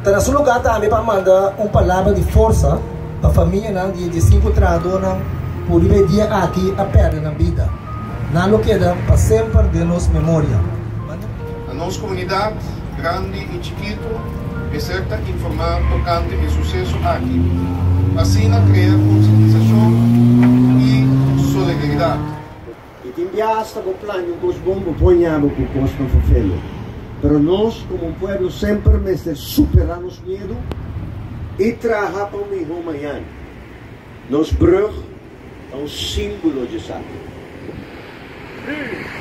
Ta na su lugá tambe pa manda un palabra di forsa pa famianan di e diesinku trahadónan ku riba e dia aki a pèrdè nan bida. Nan lo keda pa semper den nos memoria. Na nos komunidat, grandi i chikitu, mester ta informá tokante e suseso aki, pa asina krea konsientisashon i solidaridat. I tin bia asta bo plania un kos bon, bo por ña bo ku kosnan ferfelu. Pero nos komo un pueblo semper mester superá nos miedu i traha pa un mihó mañan. Nos brug ta un símbolo dje esaki. 3.